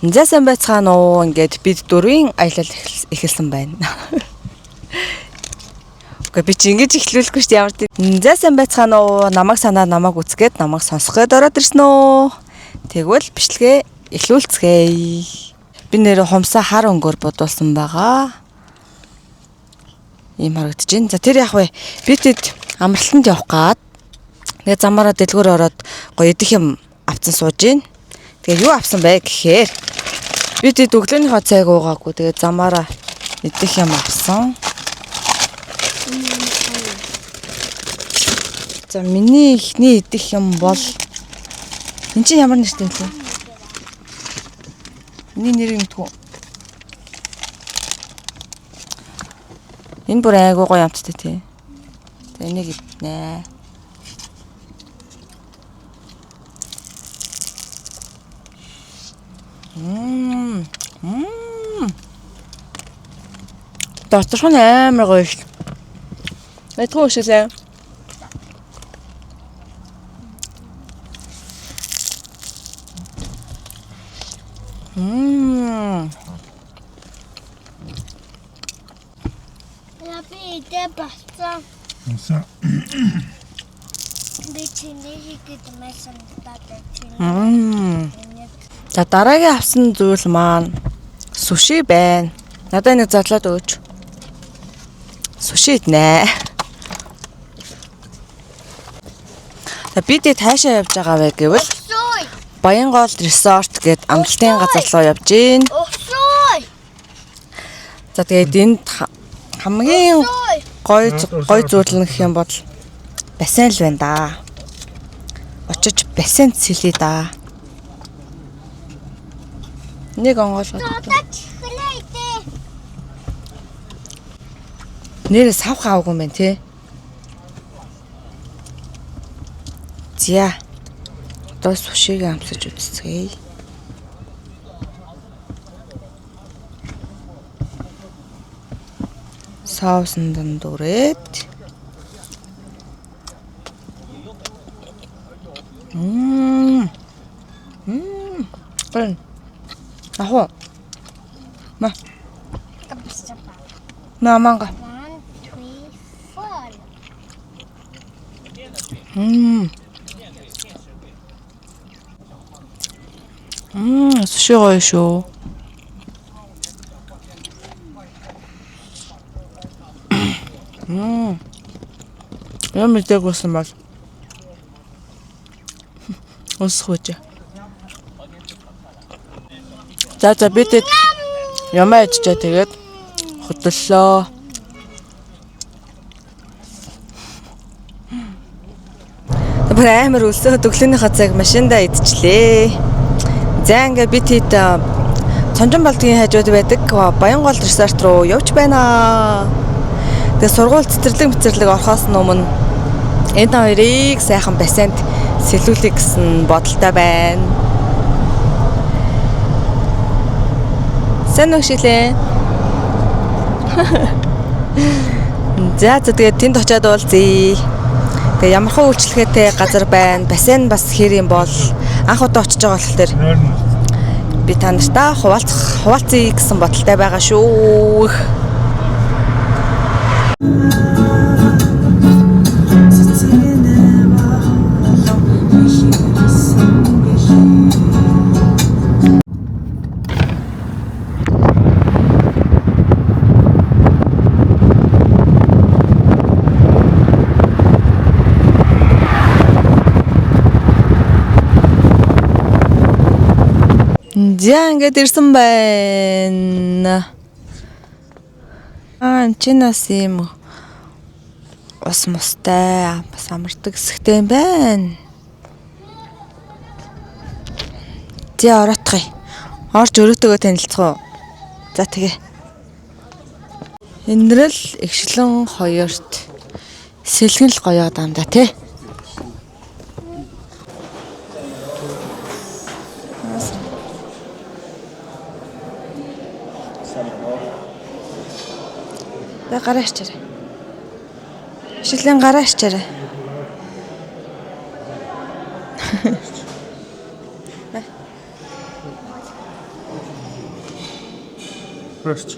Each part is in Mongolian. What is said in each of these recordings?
За сайн байцгаана уу? Ингээд бид дөрвийн аялал эхэлсэн байна. Үгүй би чи ингэж эхлүүлэхгүй шүү дээ ямар тийм. За сайн байцгаана уу? Намайг санаа намайг үзгээд намайг сонсох гээд ороод ирсэн үү? Тэгвэл бичлэгээ эхлүүлцгээе. Би нэр хумсаа хар өнгөөр будуулсан байгаа. Ийм харагдаж байна. За тэр яг вэ. Би тэд амралтанд явах гад. Тэгээ замаараа дэлгүүр ороод гоё идэх юм авцсан сууж гин. Тэгээ юу авсан бэ гэхээр би тэд өглөөнийхөө цайг уугаагүй. Тэгээ замаараа идэх юм авсан. За миний эхний идэх юм бол энэ чинь ямар нэртэй вэ? Миний нэрийг мэдгүй. Энэ бүр айгуу гоё амттай тий. За энийг иднэ. Мм. Мм. Доторх нь амар гоё шүү. Мэдгүй өшөлээ. Мм. Я би идэ болсон. Уса Би чиний хийгээд байсан даа чиний. Мм. За дараагийн авсан зүйл маань суши байна. Надад нэг задлаад өгөөч. Суши иднэ. За бид хэд хаашаа явж байгаа вэ гэвэл Өсөй. Баянгол ресорт гээд амралтын газар руу явж гин. Өсөй. За тэгээд энд хамгийн Өсөй. гой гой зүйл нь гэх юм бол бассейн л байна да. Очиж бассейн сэлээ да. Нэг онгойлгоод. Одоо чихлээ идэ. Нэрээ савх аваагүй юм байна тий. Зя. Одоо сушиг амсаж үзцгээе. Соусан дундуурэд. Мм. Мм. Гэн. Ахуу. Ма. Ма манга. 1 2 4. Мм. Мм, суши гоё шүү. Мм. Юм мэдээг болсон бол өсөх үжи. За за би тэд ямаа ичжээ тэгээд хөдөллөө. Бүр амар өлсөө өглөөнийхөө цаг машиндаа идчихлээ. За ингээ би тэд Цонжин болдгийн хажууд байдаг Баянгол ресорт руу явж байна. Тэгээ сургууль цэцэрлэг мэцэрлэг орохоос өмнө энэ хоёрыг сайхан бассейнд сэлүүлэх гэсэн бодолтой байна. Сайн уу шилээ. За за тэгээд тэнд очиад уулзъя. Тэгээ ямархан үйлчлэгээтэй газар байна. Бассейн бас хэр юм бол анх удаа очиж байгаа болохоор тэр би та нартай хуваалцъя гэсэн бодолтой байгаа шүү. За ингээд ирсэн байна. Аа энэ чинь бас ийм ус мустай бас амардаг хэсэгтэй юм байна. За ороотхъя. Орж өрөөтэйгөө танилцах уу? За тэгээ. Энэрэл эгшлэн хоёрт сэлгэн л гоё дам да тий. За гараа ичээрэй. Шилэн гараа ичээрэй. Орч.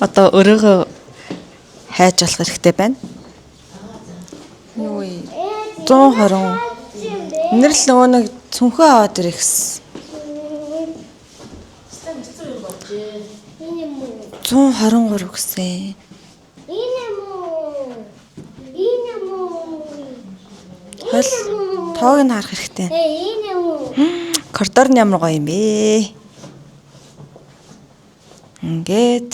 Одоо өрөөгөө хайж болох хэрэгтэй байна. Юу вэ? 120. Нэр л нөгөө нэг цүнхээ аваад ирэх гэсэн. Энэ юм уу? 123 гэсэн. Энэ юм уу? Энэ юм уу? Хойл тоог нь харах хэрэгтэй. Э энэ юм уу? Коридор нь ямар гоё юм бэ? Ингээд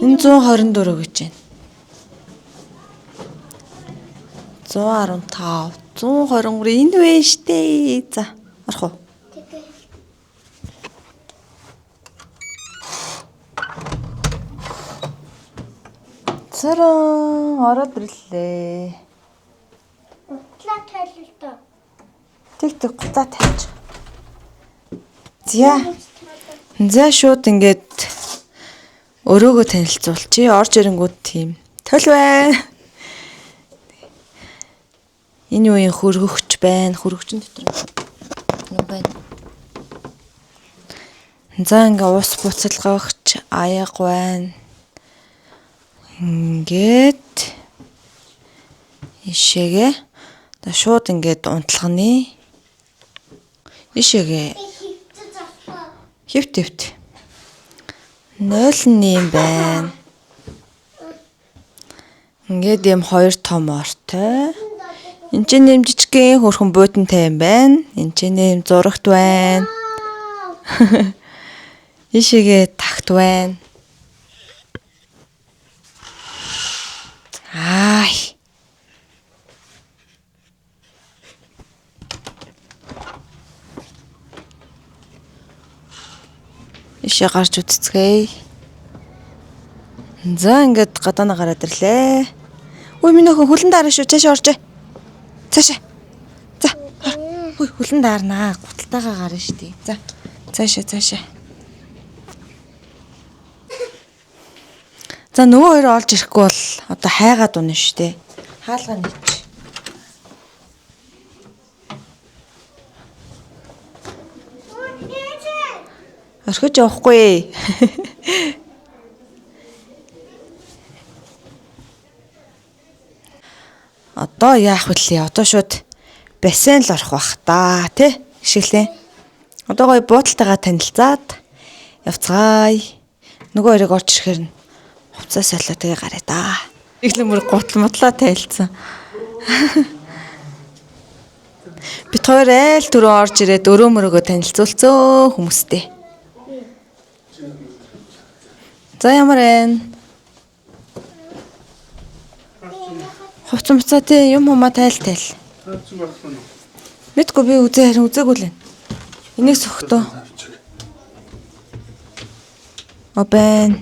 энэ 124 гэж байна. 115, 123 энэ вэ штэ. За, орох уу? Тэгээ. Царан ороод ирлээ. Утлаа тайлбар. Тэг тэг гуцаа тавьчих. За. За шууд ингээд өрөөгөө танилцуулчих. Орж ирэнгүүт тийм. Тол байна. Энэ үеийн хөргөгч байна. Хөргөгчн дотор юм байна. За ингээ ус буцалгагч аяг байна. Ингээд ишээгээ за шууд ингээд унтлагны ишээгээ Хитцээ завхаа. Хөвт хөвт. 0.8 байна. Ингээд ийм хоёр том ортой. Энд чинь нэм жижигхэн хөрхөн буудантай юм байна. Энд чинь нэм зурагт байна. Ишээгээ такт байна. Ай. Ишээ гарч үтцгээе. За ингээд гадаана гараад ирлээ. Үй миний охин хүлэн даарна шүү. Цаашаа орж. Цаашаа. За. ор. Үй хүлэн даарнаа. Гуталтайгаа гарна шүү дээ. За. Цаашаа цаашаа. За нөгөө хоёр олж ирэхгүй бол одоо хайгаад унна шүү дээ. Хаалга нийч. Орхиж явахгүй. Одоо яах вүлээ? Одоо шууд бассейн л орох бах та тий? Шиглээ. Одоо гоё буудалтайгаа танилцаад явцгаая. Нөгөө хоёрыг орж ирэхээр нь хувцас солио тэгээ гараа да. Иглэн мөр гутал мутлаа тайлцсан. Бит хоёр айл түрүү орж ирээд өрөө мөрөөгөө танилцуулцөө хүмүүстэй. За ямар байна? Хувц муцаа тий юм хумаа тайл тайл. Тавьчих болох нь. Мэдгүй би үзээ харин үзээгүй л байна. Энийг сөхтөө. Тавьчих. О байна.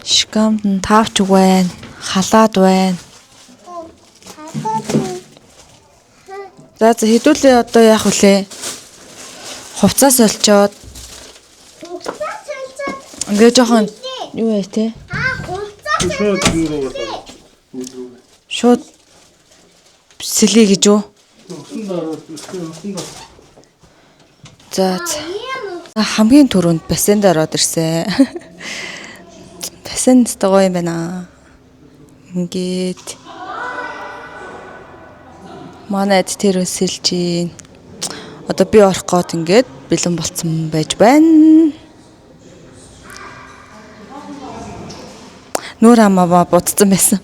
Шкамд нь таавч байна. Халаад байна. За за хэдүүлээ одоо яах вүлээ? Хувцас олчоод Хувцас солилцоод ингээ жоохон юу вэ те? аа хувцас Шууд юу руу болоо. Үл рүү. Шууд сэлээ гэж үү? Усан дараад усан дараа. За за. ийм Хамгийн түрүүнд бассейнд ороод ирсэн. Бассейн өстой гоё юм байна. Ингээд манайд тэр өсөлж гин. Одоо би орох гээд ингээд бэлэн болцсон байж байна. Нүүр амаа будцсан байсан.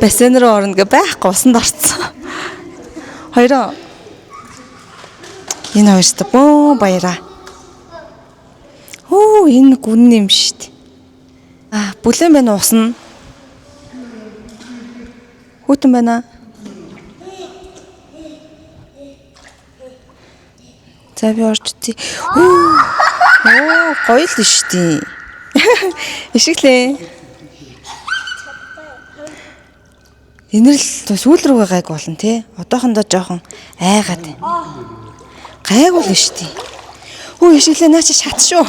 Бассейн руу орно гэ байхгүй усанд орцсон. Хоёроо энэ хоёрт бөө баяраа. Хөө энэ гүн юм штт. А бүлээн байна усна. Хүүтэн байна. За би орж үзье. Хөө. Оо гоё л штт. Ишиглээ. Энэр л сүүл рүүгээ гайг болно те. Одоохондоо жоохон айгаад байна. Гайгүй л штт. Үу ишгэлээ наа чи шат шүү.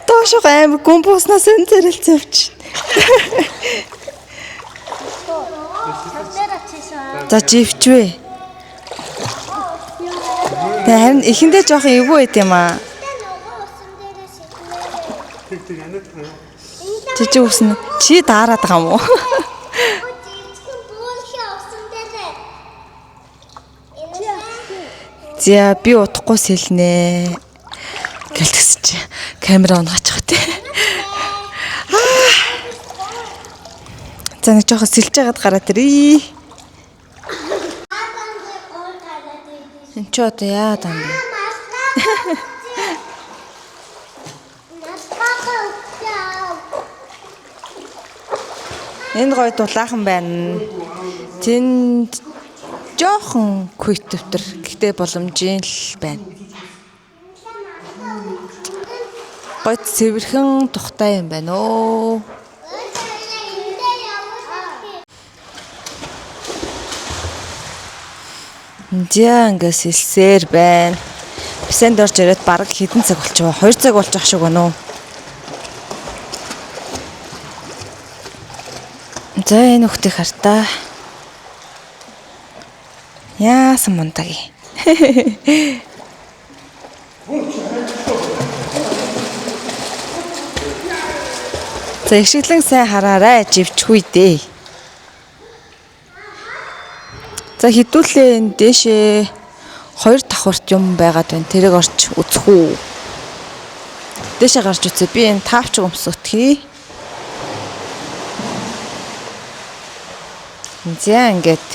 Доошоо амар гүн бууснаас энэ зэрэлцэн явчих. Дээр очижээ. За живчвэ. Тэ харин эхэндээ жоохон эвгүй байт юм аа. Тэ нөгөө усан дээрээ шиднэ. Тэг тэг анаад таа. Жижиг усан чи daarаад байгаа юм уу? Жижигхэн бөөрхөн усан дээрээ. Энэ За би удахгүй сэлнэ. Гэлтгсэн чи камера унгаачих тий. За нэг жоохон сэлж байгаад гараад ирээ. Энд чи одоо яагаад юм бэ? Энд гоё дулаахан байна. Тэнд жоохон күйт төвтөр. Гэхдээ боломжийн л байна. Гоё цэвэрхэн тухтай юм байна оо. За ингээд сэлсээр байна. Бисэнд орж ирээд бараг хэдэн цаг болчихвоо? 2 цаг болж ах шиг байна уу? За энэ хүүхдийг хартаа. Яасан мундаг юм. За ишгэлэн сайн хараарай живчгүй дээ. За хідүүлээ энэ дээшээ хоёр давхарт юм байгаад байна. Тэрийг орч үзэх үү. Дээшээ гарч үзье. Би энэ таавч өмсөтгий. За ингээд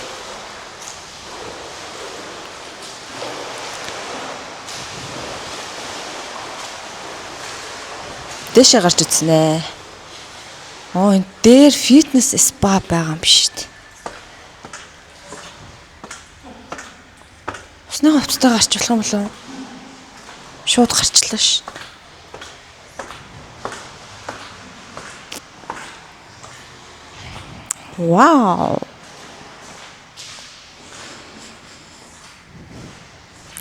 дээшээ гарч үзнэ. Оо энэ дээр фитнес спа байгаа юм биш үү? Усны хувцастай гарч болох юм болов уу? Шууд гарчлаа ш. Вау.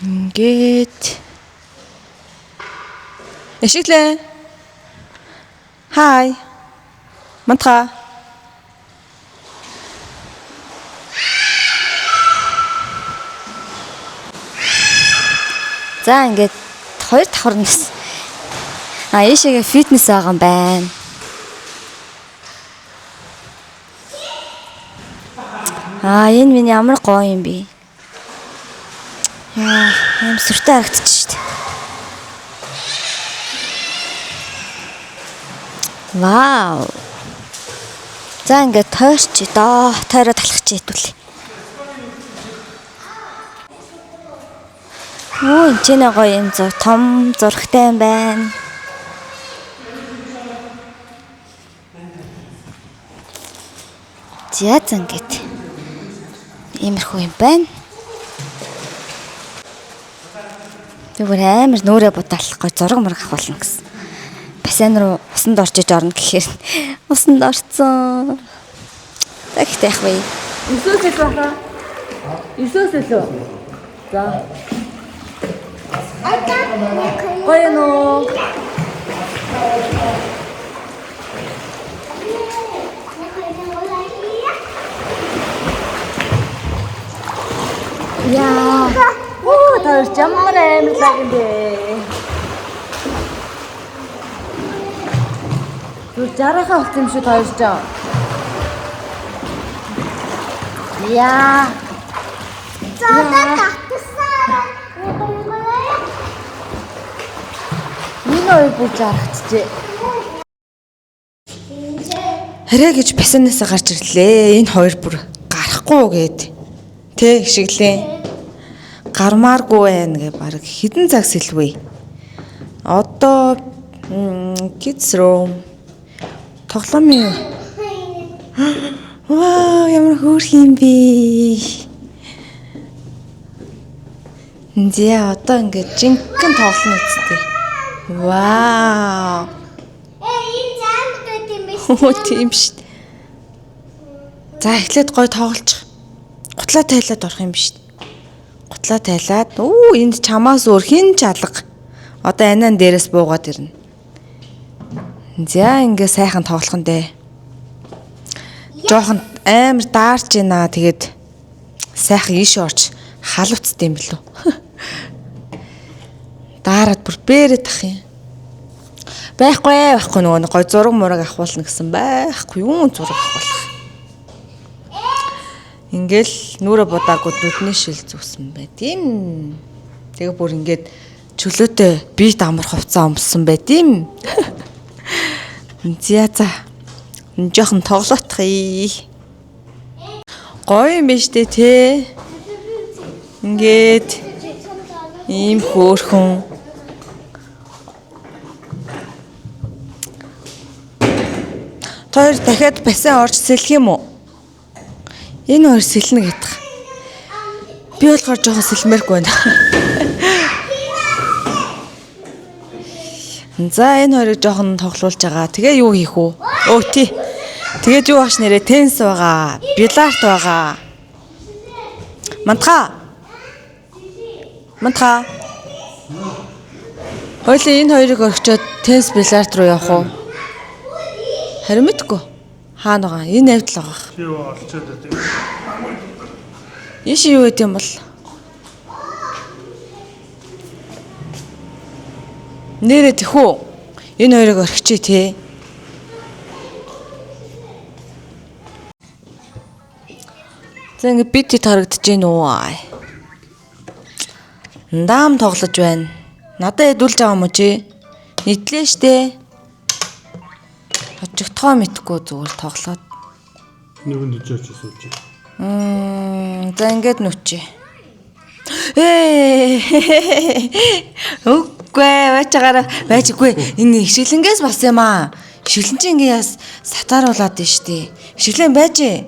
Ингээд Эшиглээ. Хай. Мантра. За ингээд хоёр давхар нас. А ийшээгээ фитнес байгаа юм байна. А энэ миний ямар гоё юм бэ? Яа, аим сүртэй харагдчих шүү дээ. Вау. За ингээд тойрч доо, тойроо талах чи хэдүүлээ. Оо, энэ ч нэ гоё юм зур том зурагтай юм байна. За за ингээд иймэрхүү юм байна. Би бүр амар нүрэ будаалах гоё зураг мураг авах болно гэсэн. Бассейн руу усанд орж иж орно гэхээр усанд орцсон. За гэхдээ яах вэ? Исус илүү хаа. Исус илүү. За. Гоё нөө. Яа. Оо таар ямар амьдлаг юм бэ? Зүр жарахаа болсон юм шүү таар жаа. Яа. Энэ хоёр бүр жаргацжээ. Хараа гэж бассейнаас гарч ирлээ. Энэ хоёр бүр гарахгүй гээд тэ шиглээ. Гармааргүй байна гэ баг хэдэн цаг сэлвэ. Одоо kids room тоглоомын Вау, ямар хөөрхөн юм бэ? За одоо ингээд жинхэнэ тоглоно үсттэй. Вау. Хөө тийм шүү. За эхлээд гой тоглолчих. Гутлаа тайлаад орох юм биш. Гутлаа тайлаад өө энд чамаас өөр хэн ч алга. Одоо анаан дээрээс буугаад ирнэ. За ингээ сайхан тоглох нь дээ. Жохон амар даарч байна. Тэгээд сайхан ийш орж халууцтай юм билүү. Даарад бүр бээрэ тах юм. Байхгүй нөгөө нэг гой зураг мураг авахулна гэсэн байхгүй юу зураг авахулах. Ингээл нүрэ будаагүй нүдний шил зүсэн байт юм. Тэгээ бүр ингээд чөлөөтэй бит амар хувцас өмссөн байт юм. За за. Жохон тоглоотхъя. Гоё юм биш үү те? Ингээд ийм хөөрхөн. Тоор дахиад бассейн орж сэлэх юм уу? Энэ хоёр сэлнэ гэдэг. Би болохоор жоохон сэлмээргүй байна. За энэ хоёрыг жоохон тоглуулж байгаа. Тэгээ юу хийх үү? Өө тий. Тэгээд юу багш нэрээ теннис байгаа, бильярд байгаа. Мантха. Мантха. Хоёлаа энэ хоёрыг орхичоод теннис бильярд руу явах уу? Харин мэдгүй. Хаана байгаа? Энэ авд л байгаа. Чи юу олчоод байдаг. Ийш юу гэт юм бол? Нэрээ тэхүү. Энэ хоёрыг орхичээ те. За ингэ бит бит харагдаж гин үү? Даам тоглож байна. Надад хэдүүлж байгаа юм уу чи? Нийтлээ штэ. Хожигдохоо мэдгүй зүгээр тоглоод. Нэг нь жооч сууж. За ингээд нүчээ. Үгүй байж байгаараа байжгүй. Энэ ишгэлэнгээс болсон юм аа. Ишгэлэн чи ингээ яас сатааруулад нь штэ. Ишгэлэн байж.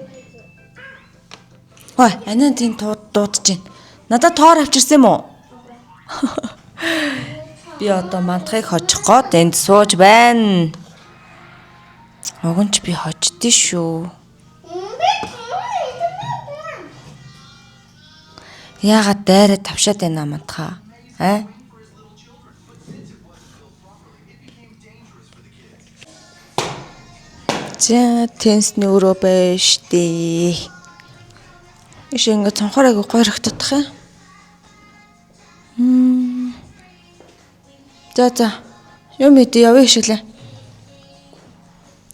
Хой, анаа тийм дуудаж байна. Надад тоор авчирсан юм уу? Би одоо мантахыг хожих гээд энд сууж байна. Уг нь ч би хождсон шүү. Яагаад дайраа тавшаад байна мантахаа? Аа? За теннисний өрөө байна штэ. Иш ингэ цонхоор айгу гоё рахтах юм. За за. Юм иди явъя шиглээ.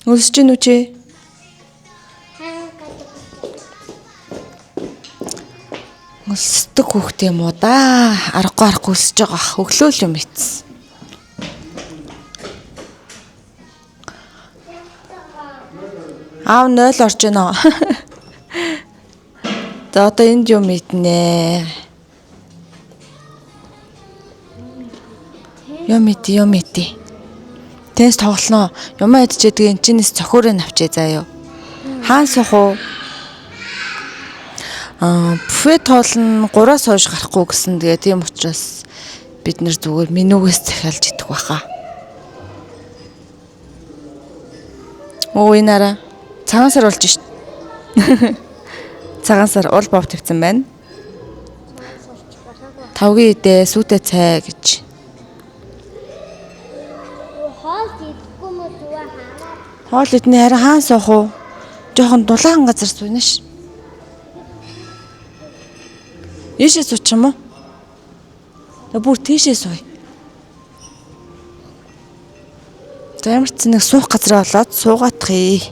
Өлсөж гин үү чи? Өлсдөг хүүхдээ юм уу да? Аргагүй аргагүй өлсөж байгаа ах. Өглөө л юм ицсэн. Аав 0 орж гинэ. За одоо энд юм иднэ. Юм иди, юм иди. Теннис тоглоно. Юмаа идчихэд эн чинээс цохиороо навчээ заа юу. Хаан суух уу? Буфе тоолно 3-аас хойш гарахгүй гэсэн. Тэгээ тийм учраас бид нэр зүгээр менюгээс захиалж идэх байхаа. Оо энэ араа цагаан сар болж шít. Цагаан сар уул бов тавьсан байна. Тавгийн идэ сүүтэй цай гэж. Хоол идэхгүй мө зүгээр хараад. Хоол иднэ харин хаан суух уу? Жохон дулаан газар сууна ш. Ийшээ суучих юм уу? Бүр тийшээ сууя. За ямар ч нэг суух газар олоод суугаатхъя.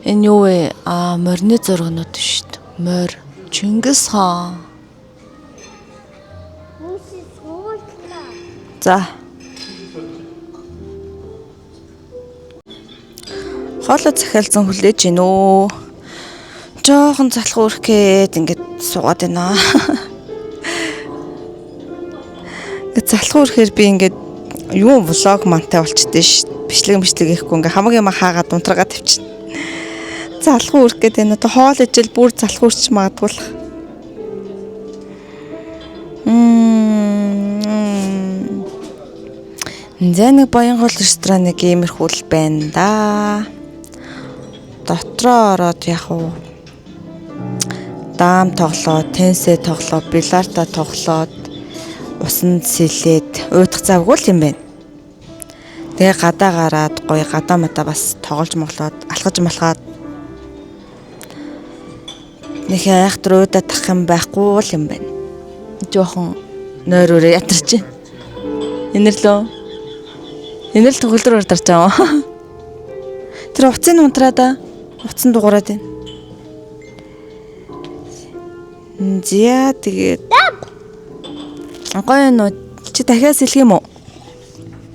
Энэ юу вэ? Аа, морины зургнууд шүү дээ. Морь. Чингис хаан. За. Хоолой захиалсан хүлээж гин үү? Жохон залах үрэх гээд ингээд суугаад байна. Ингээд залах үрэхээр би ингээд юу влог мантай болчихдээ ш. Бичлэг бичлэг хийхгүй ингээд хамаг юм хаагаад унтраагаа тавьчихна. Залах үрэх гээд байна. Одоо хоол ижил бүр залах үрч магадгүй л. За нэг Баянгол ресторан нэг иймэрхүү л байна да. Дотроо ороод яг уу даам тоглоо, тенсээ тоглоо, биларда тоглоод усанд сэлээд уйдах завгүй л юм байна. Тэгээ гадаа гараад гоё гадаа мата бас тоглож моглоод алхаж малхаад нэг айхтар уйдаад тах юм байхгүй л юм байна. Жохон нойр өрөө ятарч. Энэрлөө. Энэрл төгөлдөр урдарч байгаа. Тэр утсын унтраа да. Утсан дугуураад байна. За тэгээд гоё нөө чи дахиад сэлэх юм уу?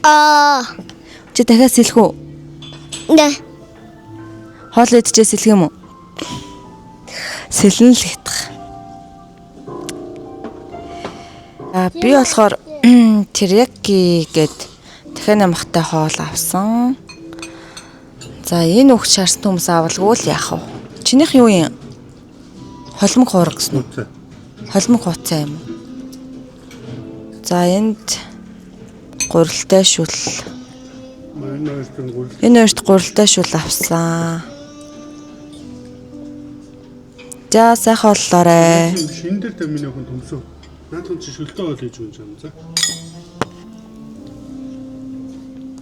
Аа. Чи дахиад сэлэх үү? Нэ. Хоол идчихээ сэлэх юм уу? Сэлэн л хитэх. А би болохоор терияки гээд дахиад намхтай хоол авсан. За энэ үхт шаарсан хүмүүс авалгүй л яах вэ? Чинийх юу юм? Холмог хуурга гэсэн үү? Холмог хуцаа юм уу? За энд гурилтай шүл. Энэ хоёрт гурилтай шүл авсан. За сайхан боллоорой. Шин дээр та миний охин төмсөө. Наад хүн чи шөлтөө хоол хийж өгч юм за.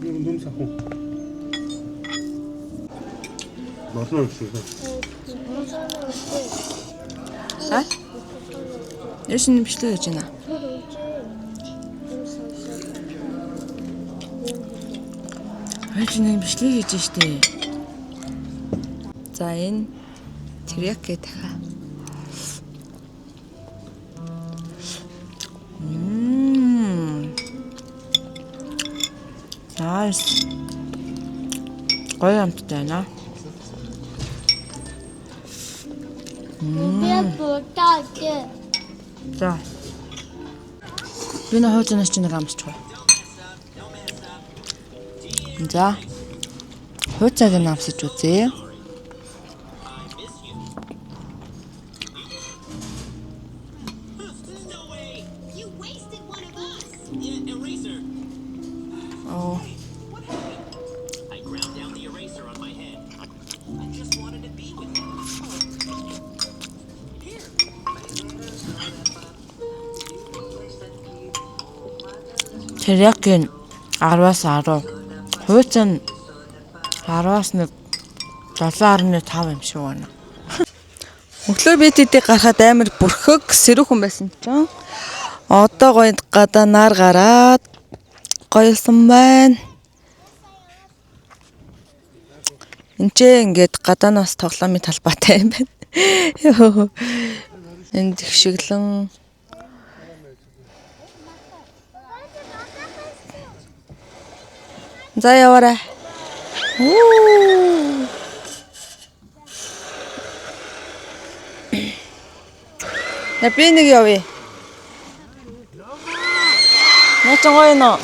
Нэг төмс авах уу? Болно шүү. А? Яш нэг бичлэг хийж байна. Яаж нэг бичлэг хийж штэ. За энэ терияки дахиад. Nice. Гоё амттай байна. Би будаад. За. Би нэ хуузнаас чи нэг амсчих уу. За. Хууцааг нь амсаж үзье. Оо. Терияки 10-аас 10. Хуучин нь 10-аас нэг 7.5 юм шиг байна. Өглөө би тэдийг гарахад амар бүрхэг сэрүүхэн байсан чинь одоо гоё гадаа нар гараад гоёлсон байна. Энд ч ингээд гадаанаас тоглоомын талбайтай юм байна. Йоо. Энд ихшиглэн За яваарай. На би нэг явъя. Наа ч гоё нөө.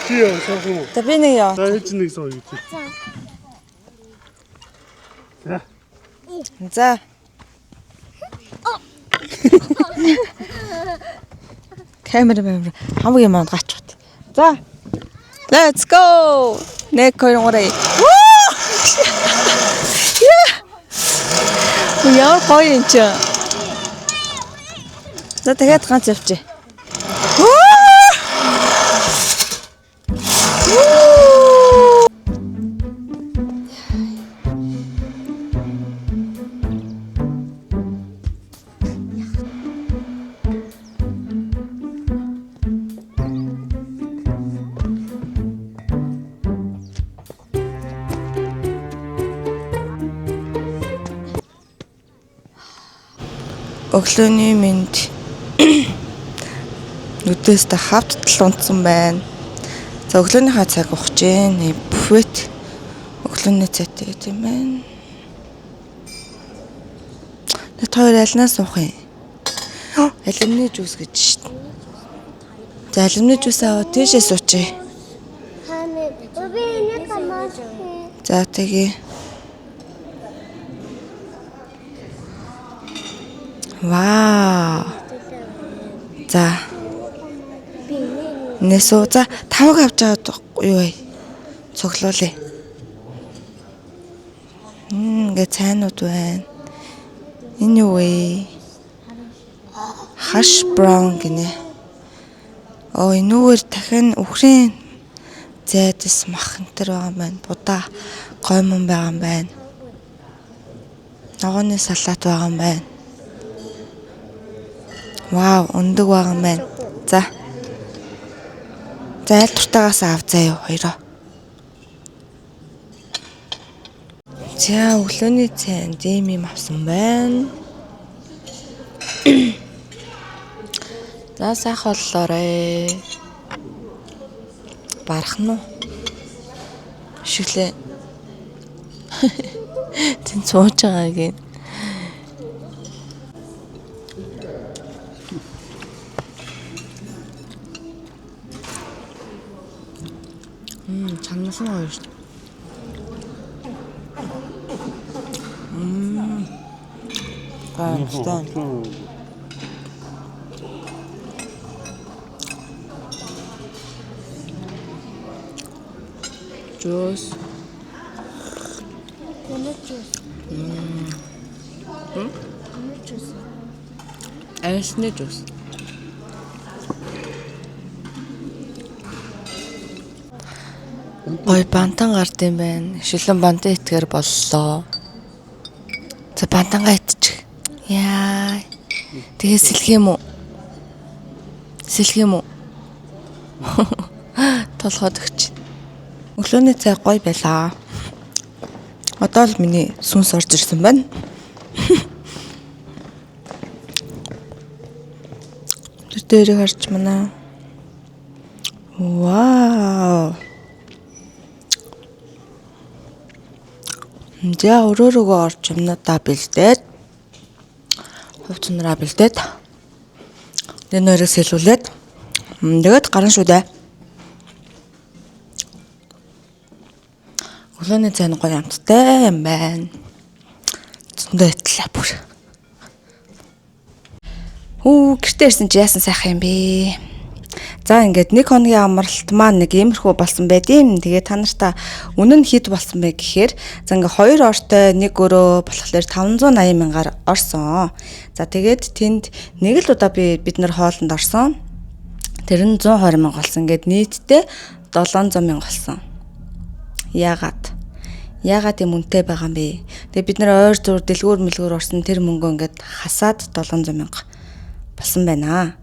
Чи яа суух уу? За би нэг яв. За ээж нэг сууя гэж. За. За. Камера камера хамгийн манд гачихт. За. Let's go. 1 2 3. Яа. Яа гоё юм чи. За дахиад ганц явчих. Өглөөний мэнд нүдээс та хавтал унтсан байна. За өглөөнийхөө цаг ухаж гин. Буфет өглөөний цайтай юм байна. Тэт хоёр алинаа суух юм? Алимны жуус гэж шít. За алимны жуус аваа тийшээ суучээ. За тэгье. Вау. За. Нэсүү. За тавг авч аваад юу вэ? Цуглуулъя. Ингээ цайнууд байна. Энэ юу вэ? Hash brown гинэ. Оо, энүүгээр дахин үхрийн зайдас мах энэ төр байгаа юм байна. Будаа гоймон байгаа юм байна. Ногооны салат байгаа юм байна. Вау, өндөг байгаа юм байна. За. За, аль дуртайгаас ав заяа хоёроо. За, өглөөний цайнд ийм юм авсан байна. За, сайхан боллоорой. Барах нь уу? Шиглээ. Тэн сууж байгаа гин. Чангалсан гоё шүү. Гоё амттай. Juice. Ямар juice? Ямар juice? Арьсны juice. Гой бантан гард юм байна. Шилэн бантан итгэр боллоо. За, бантангаа итчих. Яа. Тэгээ сэлэх юм уу? Сэлэх юм уу? Толгойд өгч. Өглөөний цай гоё байлаа. Одоо л миний сүнс орж ирсэн байна. Тэр дээрээ харж манаа. Вау. За, өрөөрөөгөө орж юмнуудаа бэлдээд, хувцснараа бэлдээд, энэ хоёрыг сэлүүлээд тэгээд гарна шүү дээ. Өглөөний цай нь гоё амттай юм байна. Зөндөө итлээ бүр. Хүү, гэртээ ирсэн чи яасан сайхан юм бэ? За, ингээд нэг хоногийн амралт маань нэг иймэрхүү болсон байд юм. Тэгээ та нарта үнэн нь хэд болсон бэ гэхээр, за, ингээ хоёр ортой нэг өрөө болохоор 580 мянгаар орсон. За, тэгээд тэнд нэг л удаа бид нар хоолнд орсон. Тэр нь 120 мянга болсон. Ингээд нийтдээ 700 мянга болсон. Яагаад? Яагаад юм үнэтэй байгаа юм бэ? Тэгээ бид нар ойр зур дэлгүүр мэлгүүр орсон тэр мөнгөө ингээд хасаад 700 мянга болсон байна.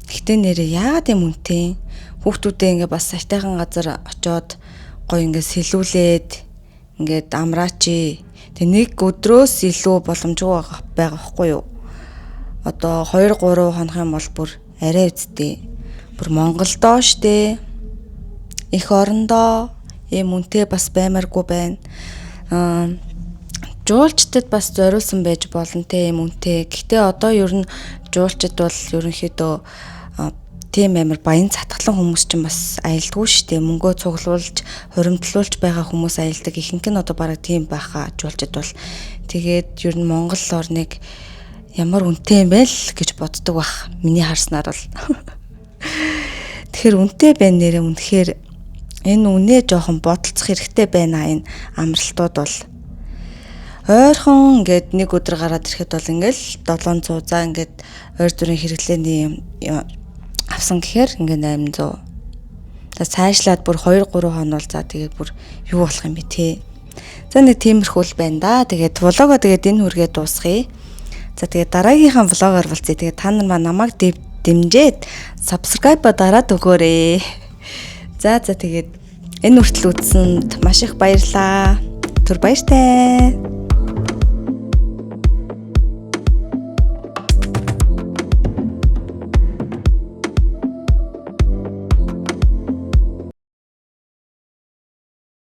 Гэтэ нэрээ яагаад юм үнэтэй? Хүүхдүүдээ ингээ бас сайтайхан газар очоод гоё ингээ сэлүүлээд ингээд амраач. Тэг нэг өдрөөс илүү боломжгүй байгаа байхгүй юу? Одоо 2 3 хонох юм бол бүр арай үсттэй. Бүр Монголдоо штэ. Их орондоо ийм үнэтэй бас баймааргүй байна. Жуулчдад бас зориулсан байж болно те ийм үнэтэй. Гэхдээ одоо ер нь жуулчд бол ерөнхийдөө тийм амар баян цатгалан хүмүүс чинь бас аялдгүй шүү дээ. Мөнгөө цуглуулж, хуримтлуулж байгаа хүмүүс аялдаг. Ихэнх нь одоо бараг тийм байхаа жуулчд бол. Тэгээд ер нь Монгол орныг ямар үнэтэй юм бэ л гэж боддог бах. Миний харснаар бол. Тэгэхээр үнэтэй байна нэрээ, үнэхээр энэ үнэ жоохон бодолцох хэрэгтэй байна энэ амралтууд бол. Ойрхон ингээд нэг өдөр гараад ирэхэд бол ингээл 700, за, ингээд ойр зүрийн хэрэглээний юм авсан гэхээр ингээ 800. За, цаашлаад бүр 2 3 хон бол, за, тэгээд бүр юу болох юм бэ те. За, нэг тиймэрхүү л байна да. Тэгээд vlog оо тэгээд энэ хүргээ дуусгая. За, тэгээд дараагийнхаа vlog оор болцъё. Тэгээд та нар маань намайг дэмжиж subscribe дараад өгөөрэй. За за, тэгээд энэ хүртэл үзсэнд маш их баярлалаа. Түр баяртай.